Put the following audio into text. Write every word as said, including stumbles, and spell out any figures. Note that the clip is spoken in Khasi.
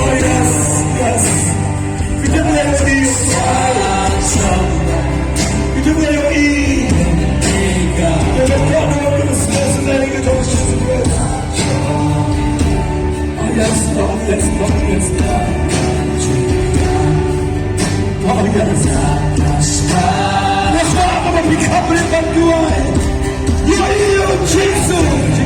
Oh, yes, yes. Kita boleh pergi. Kita boleh pergi. Kita tak nak kena selesa dari kita. Oh, yes, Lord, yes, Lord, yes, Lord. Oh, yes. That's why I'm gonna be confident that you are. You are healed, Jesus.